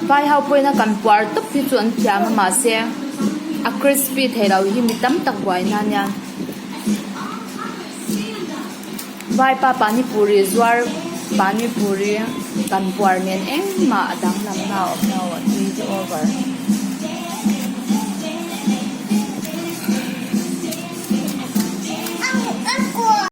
Vai ho pawhin a kan puar tawp hi chu an thiam a mahse a crispy thei lo hi mi tam tak buaina a nia. Vaipa pani puri zuar pani puri kan puar nen engmah a danglam na a awm lo a tui deuh a.